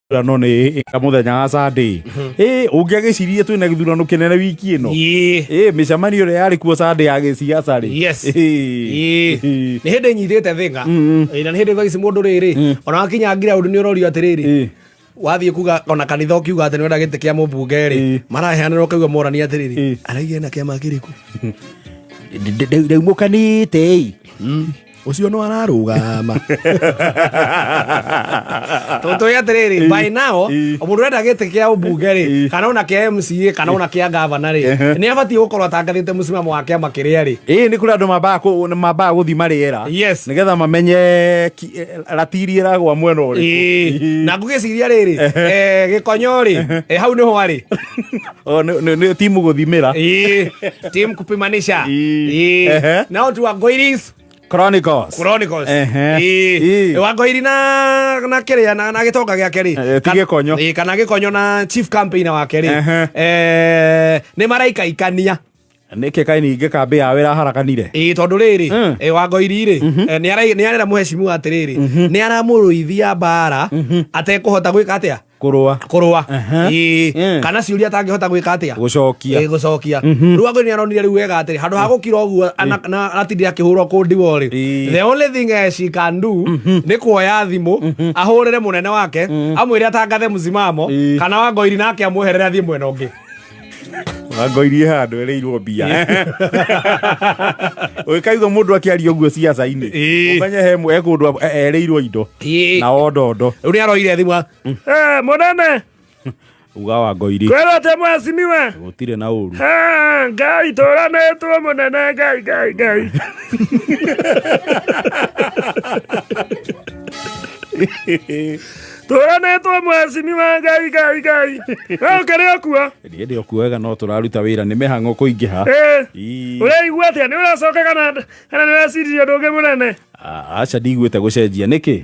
Gĩthurano nĩ mũthenya wa Sunday. Ĩ ũngĩagĩcirie twĩna gĩthurano kĩnene wiki ĩno. Ĩ mĩcemanio ĩrĩa yarĩ kuo Sunday ya gĩciaca rĩ. Yes. Nĩ hĩndĩ nyitĩte thĩnga. Na nĩ hĩndĩ thaa ici mũndũ rĩrĩ ona wakinya ground nĩ ũrorio atĩrĩrĩ, wathiĩ kuga ona kanitha ũkiuga atĩ nĩwenda gĩtĩ kĩa mũmbunge rĩ, maraheanĩrwo ũkaigua morania atĩrĩrĩ, araiga ena kĩama kĩrĩkũ? Ndaumũkanĩte ĩ. Ũcio no ararũgama tondũ atĩrĩrĩ, by now mũndũ ũrenda gĩtĩ kĩa ũmbunge rĩ, kana ona kĩa MCA, kana ona kĩa gavana rĩ, nĩ abatiĩ gũkorwo atangathĩte mũsimamo wa kĩama kĩrĩa rĩ. Ĩ nĩ kũrĩ andũ mambaga gũthima rĩera nĩgetha mamenye ratiri ĩragwa mwena ũrĩkũ. Na ngũgĩciria rĩrĩ, gĩkonyo rĩ, hau nĩho arĩ. O, nĩ timu gũthimĩra. Ĩĩ, team kupimanisha. Nao tu Wangoiris Chronicles. Chronicles. Wangoiri na kĩrĩa na gĩtonga gĩake rĩ. Ti Gĩkonyo. Ĩĩ, kana Gĩkonyo na chief campaigner wake rĩ, nĩ maraikaikania. Nĩkĩ kaĩ ningĩ kambĩ yao ĩraharaganire? Ĩĩ, tondũ rĩrĩ, Wangoiri rĩ, nĩ arera mũhecimu atĩrĩrĩ, nĩ aramũrũithia mbara atekũhota gwĩka atĩa? Kũrũa. Kũrũa. Ĩĩ. Kana ciũria atangĩhota gwĩka atĩa? Gũcokia. Ĩĩ, gũcokia. Rĩu Wangũi nĩ aronire rĩu wega atĩrĩ, handũ ha gũkira ũguo na atindire akĩhũrwo kũndiwo rĩ, the only thing she can do nĩ kuoya thimũ ahũrĩre mũnene wake amwĩre atangathe msimamo, kana Wangoiri nake amweherere athiĩ mwena ũngĩ. Wangoirie handũ ĩrĩirwo mbia. Ũgĩkaigua mũndũ akĩaria ũguo ciaca-inĩ, ũmenye he kũndũ erĩirwo indo na ondondo. Rĩu nĩ aroire thimũ, mũnene. Uga Wangoiri. Kwĩrwo atĩ mwecimiwe. Gũtirĩ na ũru. Ngai tũranĩtwo mũnene, Ngai Ngai Ngai. Tũranĩtwo mwecimiwe, Ngai Ngai Ngai. We ũkĩrĩ o kuo? Niĩ ndĩ o kuo wega, no tũraruta wĩra nĩ mĩhang'o kũingĩha. Ũraigua atĩa? Nĩ ũracoka kana nĩ ũreciririe ũndũ ũngĩ mũnene? Aca, ndiguĩte gũcenjia nĩkĩ?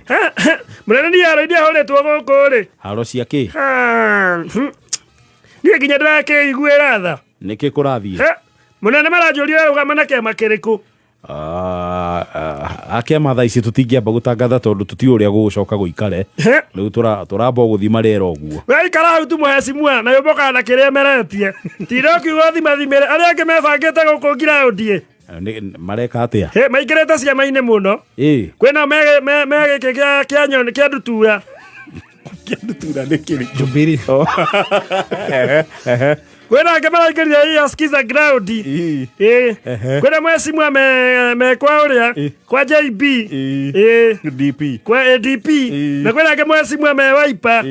Mũnene, niĩ haro iria hũrĩtwo gũkũ rĩ. Haro cia kĩ? Niĩ nginya ndĩrakĩiguĩra tha. Nĩkĩ kũrathiĩ? Mũnene, maranjũria ũrarũgama na kĩama kĩrĩkũ? Akĩama thaa ici tũtingĩamba gũtangatha tondũ tũtiũĩ ũrĩa gũgũcoka gũikare. Rĩu tũramba o gũthima rĩera ũguo. Waikara hau tu mũhecimua na yũmbũkaga na kĩrĩa ĩmeretie. Tinda ũkiuga ũthimathimĩre arĩa angĩ mebangĩte gũkũ ngiraũndi. Mareka atĩa? Maingĩrĩte ciama-inĩ mũno. Kwĩna me gĩkĩ kĩa nyoni kĩa ndutura. Kĩa ndutura nĩ kĩrĩkũ? Jubilee. Kwĩna angĩ maraingĩrire iya skiza ground. Ĩĩ. Kwĩna mwecimua me kwa ũrĩa kwa JB. Ĩĩ. DP. Kwa ADP. Na kwĩna angĩ mwecimua me Wiper.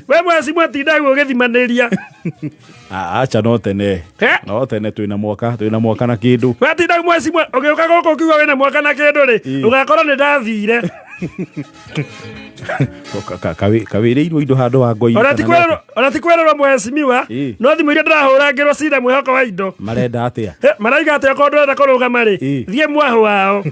We mwecimua tinda hau ũgĩthimanĩria. Aca, no tene. No tene, twĩna mwaka na kĩndũ. We tinda hau mwecimua ũgĩũka gũkũ ũkiuga wĩna mwaka na kĩndũ rĩ, ũgakora nĩ ndathire. Kawĩrĩirwo indo handũ wa ngoi. Ona ti kwĩrĩrwo mwecimiwa, no thimũ iria ndĩrahũrangĩrwo cina mwĩhoko wa indo. Marenda atĩa? Maraiga atĩ okorwo ndũrenda kũrũgama rĩ, thiĩ mwahũ wao.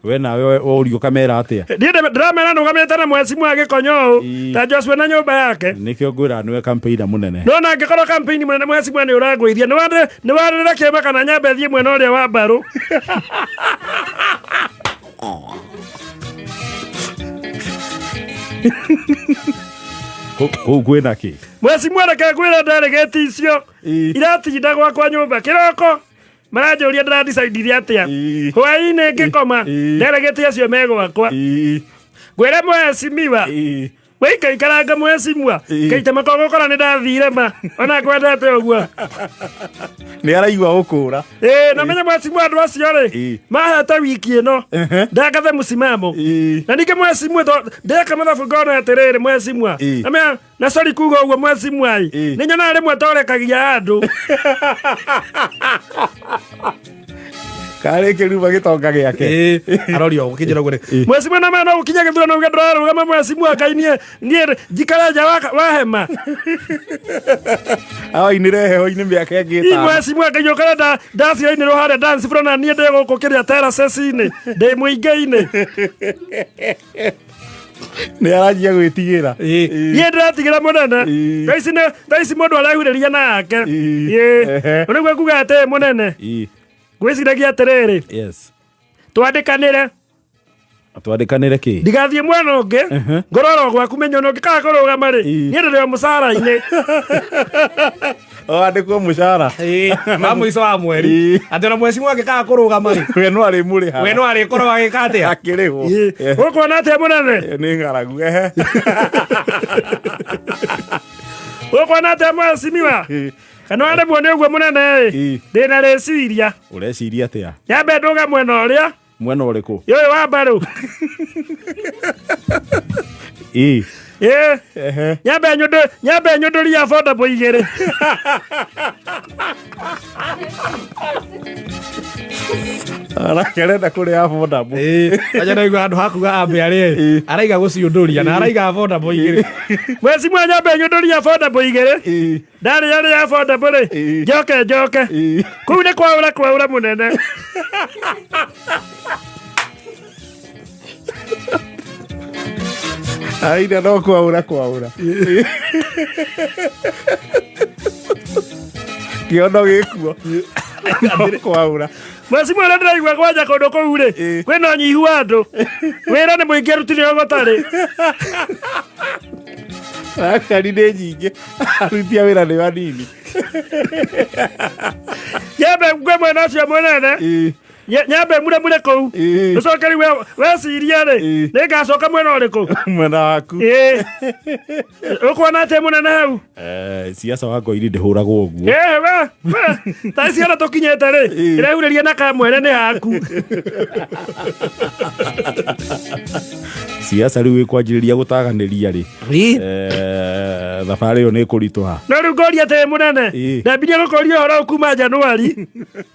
We nawe ũrio ũkamera atĩa? Niĩ ndĩramera nũgamĩte na mwecimua Gĩkonyo ũũ ta Joshua na nyũmba yake. Nĩkĩo ngwĩra nĩwe campaigner mũnene. No na angĩkorwo campaign mũnene mwecimua nĩ ũrangũithia, nĩ warĩrĩra kĩama kana nyambe thiĩ mwena ũrĩa wa mbarũ? Kũu kwĩna kĩ? Mwecimua, reke ngwĩre, nderegeti icio iratinda gwakwa nyũmba kĩroko maranjũria ndĩradicaidire atĩa, hwaĩ-inĩ ngĩkoma nderegeti acio me gwakwa. Ngwĩre mwecimiwa, wĩikaikaranga mwecimua kaita makogũkora nĩ ndathire ma ona ngwendete ũguo. Nĩ araigua gũkũra. Ĩĩ, na menya mwecimua andũ acio rĩ mahete wiki ĩno ndangathe mũsimamo. Na ningĩ mwecimua ndeka mathabu ngona atĩrĩrĩ, mwecimua, na na sorry kuga ũguo mwecimua ĩ, nĩ nyonaga rĩmwe torekagia andũ. Karĩ kĩruma gĩtonga gĩake. Arorio gũkĩnjĩra ũguo rĩ, mwecimua, na no gũkinya gĩthurano uge ndũrarũgama. Mwecimua, Ngai, niĩ njikare nja wa hema? Awainĩre heho-inĩ mĩaka ĩngĩ ĩtano. Mwecimua Ngai, ũkore ndaciainĩrwo harĩa dance floor na niĩ ndĩ gũkũ kĩrĩa terraces-inĩ ndĩ mũingĩ-inĩ. Nĩ aranjia gwĩtigĩra. Niĩ ndĩratigĩra mũnene. Thaa ici mũndũ arehurĩria na yake. Nĩguo nguga atĩ mũnene, ngwĩciragia atĩrĩrĩ, twandĩkanĩre. Twandĩkanĩre kĩ? Ndigathiĩ mwena ũngĩ, ngorwo gwaku menyo ũngĩkaga kũrũgama rĩ, niĩ ndĩrĩ o mũcara-inĩ. Wandĩkwo mũcara. Wa mũico wa mweri. Atĩ ona mweci mwangĩkaga kũrũgama rĩ, We no arĩmũrĩhaga. We no arĩkorwo agĩka atĩa? Akĩrĩhwo. Ũkuona atĩa mũnene? Nĩ ng'aragu ehe. Ũkuona atĩa mwecimiwa? Kana waremwo nĩ ũguo mũnene ĩ, ndĩna rĩciria. Ũreciria atĩa? Nyambe ndũge mwena ũrĩa. Mwena ũrĩkũ? Ũyũ wa mbarũ. Ĩ. Ĩ. Ehe. Nyambe nyũndũ, nyambe nyũndũria affordable igĩrĩ. Arake arenda kũrĩa affordable. Aja ndaigua handũ hakuga ambe arĩe. Araiga gũciũndũria na araiga affordable igĩrĩ. Mweci mwa nyambe nyũndũria affordable igĩrĩ. Ndarĩa rĩa affordable rĩ, njoke njoke. Kũu nĩ kwaũra kwaũra mũnene. Aina no kwaũra kwaũra. Kĩondo gĩkuo. No kwaũra. Mweci mwa ũrĩa ndĩraigua kwanja kũndũ kũu rĩ, kwĩna ũnyihu wa andũ. Wĩra nĩ mũingĩ aruti nĩo gũtarĩ. Akari nĩ nyingĩ. Aruti a wĩra nĩ anini. Nyambe ngwe mwena ũcio mũnene. Nyambe mure mure kũu. Ũcoke rĩu wecirie rĩ, nĩ ngacoka mwena ũrĩkũ? Mwena waku. Ũkuona atĩa mũnene hau? Siasa wa ngoiri ndĩhũragwo ũguo. We, we, ta ici ona tũkinyĩte rĩ, ĩrehurĩria na kamwene nĩ haku. Siasa rĩu ĩkwanjĩrĩria gũtaganĩria rĩ. Thabarĩ ĩyo nĩ ĩkũritũha. No rĩu ngũria atĩ mũnene, ndambirie gũkũria ũhoro ũyũ kuma Januari,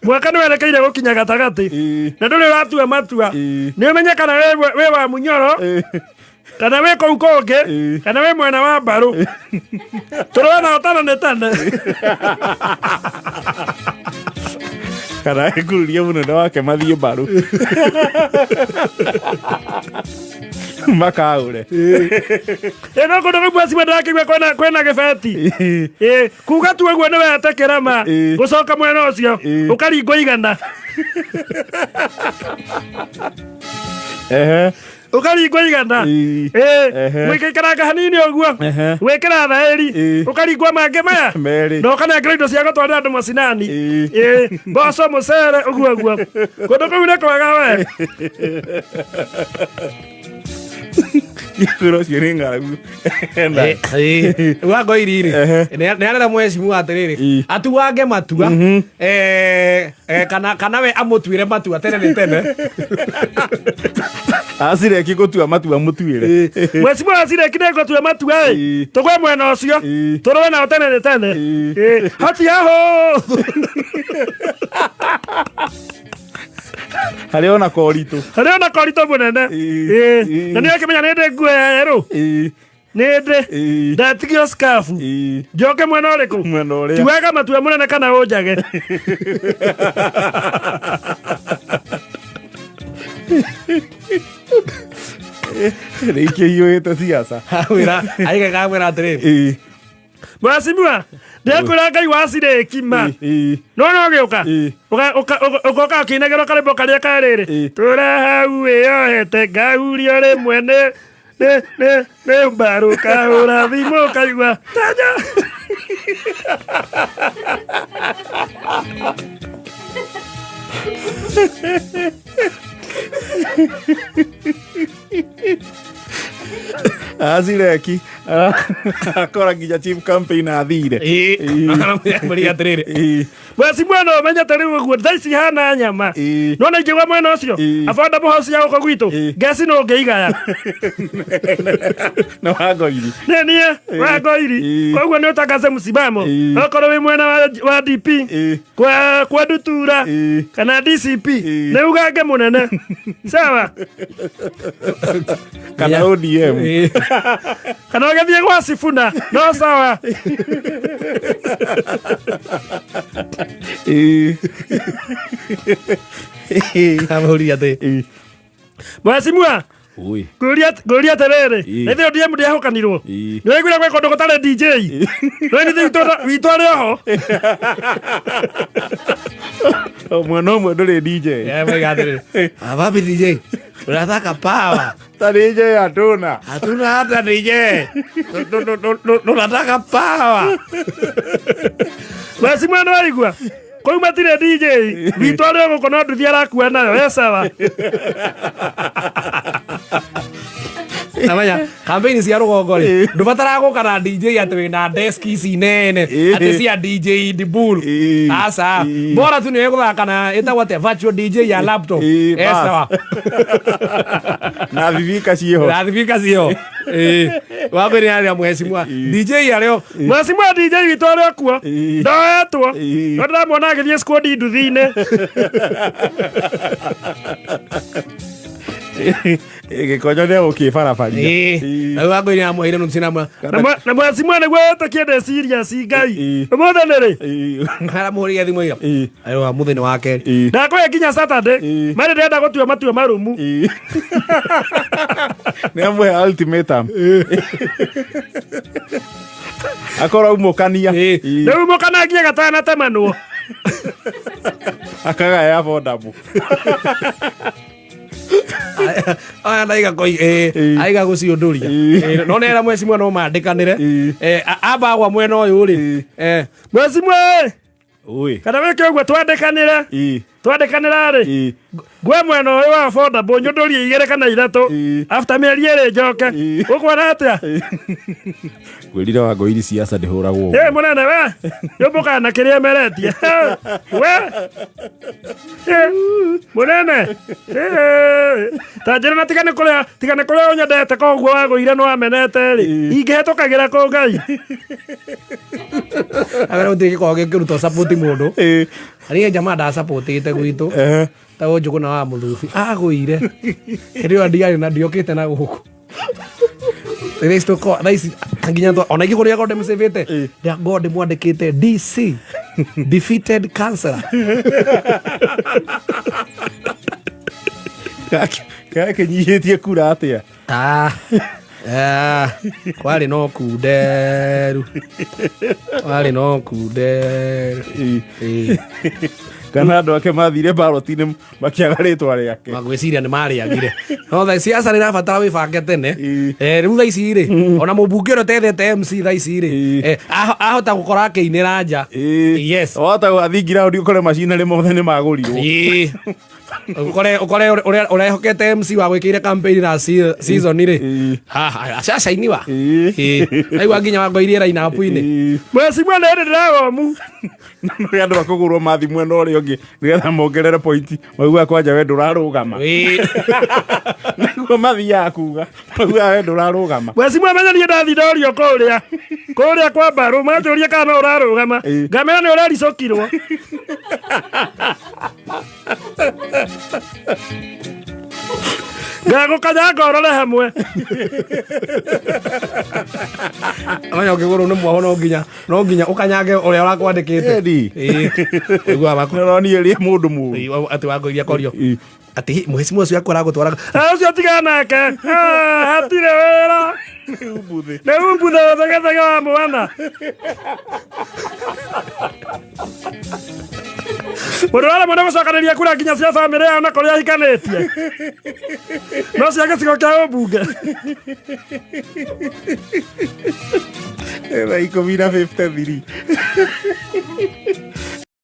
mwaka nĩ werekeire gũkinya gatagatĩ, na ndũrĩ ũratua matua. Nĩ ũmenye kana wĩ wa Munyoro, kana wĩ kũu kũngĩ, kana wĩ mwena wa Mbarũ. Tũrũe nao tene nĩ tene. Kana ĩkururie mũnene wake mathiĩ Mbarũ. Makaũre. Ĩno kũndũ kũu mweci ndakĩigua kwĩna gĩbeti. Kuga tu ũguo nĩ wetĩkĩra ma. Gũcoka mwena ũcio, ũkaringwo igana. Ũkaringwo igana. Mũikaikaranga hanini ũguo. Gwĩkĩra thaĩri. Ũkaringwo mangĩ maya. Merĩ. Na ũkanengera indo cia gũtwarĩra andũ macinani. Mboco, mũcere, ũguo ũguo. Kũndũ kũu nĩ kwega we. Wĩra ũcio nĩ ng'aragu. Wa ngoiri rĩ, nĩ arera mwecimu atĩrĩrĩ, atuange matua, kana we amũtuĩre matua tene nĩ tene. Acireki gũtua matua mũtuĩre. Mwecimu acireki nĩ ngũtua matua ĩ. Tũgwe mwena ũcio. Tũrũe nao tene nĩ tene. Hoti aho. Harĩ ona koritũ. Harĩ ona koritũ mũnene. Na nĩ akĩmenya nĩ ndĩ nguo ya yerũ. Nĩ ndĩ. Ndatigio scarf. Njoke mwena ũrĩkũ? Mwena ũrĩa. Tuaga matua mũnene kana ũnjage. Rĩkĩiyũĩte siasa. Wĩra, aiga kamwĩra atĩrĩrĩ. Mwacimua, ndĩrakwĩra Ngai wa cirĩki ma. No no gĩũka. Ũgoka ũkĩinagĩrwo karĩmbo karĩa ka rĩrĩ. Tũra hau wĩyohete ngahurio rĩmwe nĩ nĩ nĩ nĩ mbaru kahũra thimũ ũkaigua tanya. Acireki akora nginya chief campaign athire. Aramwĩra atĩrĩrĩ. Mweci mwena ũmenyete rĩu ũguo thaa ici hana nyama. Nona ingĩgwa mwena ũcio affordable house ya gũkũ gwitũ ngeci no ngĩigaya. Na wa ngoiri. Nĩ niĩ wa ngoiri. Koguo nĩ ũtangaze msimamo. Okorwo wĩ mwena wa DP kwa Ndutura kana DCP nĩ ugange mũnene. Sawa. Kana ODM. Kana ũgĩthiĩ gwa Sifuna no sawa. Amũria atĩ. Mheshimiwa, Ui. Ngũria atĩrĩrĩ, nĩ ODM ndĩahũkanirwo? Nĩ waiguire gwĩ kũndũ gũtarĩ DJ? Nĩ nĩ witũ arĩ oho? O mwena ũmwe ndũrĩ DJ. Moiga atĩrĩrĩ. Wapi DJ? Tunataka power. Ta DJ hatuna. Hatuna hata DJ. Tunataka power. Basi mwana waigua kũu matirĩ DJ witũ arĩ o gũkũ no nduthi arakua nayo e sawa. Namenya campaign cia rũgongo rĩ ndũbataraga gũka na DJ atĩ wĩna desk ici nene atĩ cia DJ Dibul. Aca, bora tu nĩwe gũthaka na ĩtagwo atĩa, virtual DJ ya laptop. E sawa. Na thibika ciĩho. Na thibika ciĩho. Wakwĩrĩ arĩa mheshimiwa DJ arĩo. Mheshimiwa DJ witũ arĩ o kuo ndoetwo no ndĩramuona agĩthiĩ squad nduthi-inĩ. Gĩkonyo nĩ egũkĩbarabaria. Rĩu wakwĩrĩ amweire nũ cinamwa. Na mheshimiwa nĩguo wĩtĩkie ndĩ serious Ngai ũmũthĩ nĩ rĩ aramũhũrĩire thimũ ira arĩwa mũthĩ nĩ wa kerĩ. Ndakũhe nginya Saturday marĩ ndĩrenda gũtua matua marũmu. Nĩ amũhe ultimatum akorwo aumũkania. Rĩu mũkanagie gatanatemanwo. Akagaya affordable. Aya ndaiga koi aiga guciunduria no nera mheshimiwa no mandikanire amba gwa mwena uyu ri. Mheshimiwa oi kana wike uguo twandikanire twandikanira ri ngwe mwena uyu wa affordable nyundurie igere kana ithatu after mĩeri ĩrĩ njoke ũkuona atĩa. Ngwĩrire wa ngoiri siasa ndĩhũragwo. Mũnene we yũmbũkaga na kĩrĩa emeretie we mũnene ta njĩra na tiga nĩ kũrĩa tiga nĩ kũrĩa ũnyendete koguo wagũire nĩ wamenete rĩ ingĩhetũkagĩra kũ Ngai. Agera gũtirĩ gĩkoragwo gĩkĩrutwo support mũndũ arĩa jamaa ndasupportĩte gwitũ ta Njũgũna wa Mũthubi agũire hĩndĩ ĩyo ndiarĩ na ndiokĩte na gũkũ. Thaa ici tũko thaa ici nginya ona ingĩ kũrĩa ngorwo ndĩmũcĩvĩte ngorwo ndĩmwandĩkĩte DC defeated cancer. Gakĩnyihĩtie kura atĩa? Kwarĩ no kunderu. Kwarĩ no kunderu. Kana andũ ake mathire ballot-inĩ makĩaga rĩtwa rĩake. Magwĩciria nĩ marĩagire. No thaa siasa nĩ irabatara wĩbange tene. Rĩu thaa ici rĩ ona mũmbunge ũrĩa ũtethete MC thaa ici rĩ ahota gũkora akĩinĩra nja. Yes. Wahota gũgathiĩ ground ũkore macinarĩ mothe nĩ magũrirwo. Ukore ukore urehokete MC wa gwikire campaign na season ri ha acacainiwa aigua nginya wangoirie line up ini Mheshimiwa nĩ hĩndĩ ndĩrawomu. No andũ akũgũrwo mathi mwena ũrĩa ũngĩ nĩgetha mongerere point maugaga kwanja we ndũrarũgama. Nĩguo mathiaga kuga maugaga we ndũrarũgama. Mheshimiwa menya niĩ ndathi ndorio kũrĩa kũrĩa kwa mbarũ manjũrie kana no ũrarũgama ngamera nĩ ũraricũkirwo. Ngagũkanyanga ũrore hamwe. Amenya ũngĩgũrwo nĩ mwaho no nginya ũkanyange ũrĩa ũrakwandĩkĩte. Ũiguaga maku. Nĩ ũronire rĩ mũndũ mũũru. Atĩ wangoiria korio. Atĩ mheshimiwa ũcio akora gũtwara. Ũcio tigana nake. Hatirĩ wĩra. Nĩ umbuthĩ ũthegethege wa mwana. Mũndũ ũraremwo nĩ gũcokanĩria kura nginya cia bamĩrĩ yao na kũrĩa ahikanĩtie. No cia gĩcigo kĩa ũmbunge. Thaa 10:53.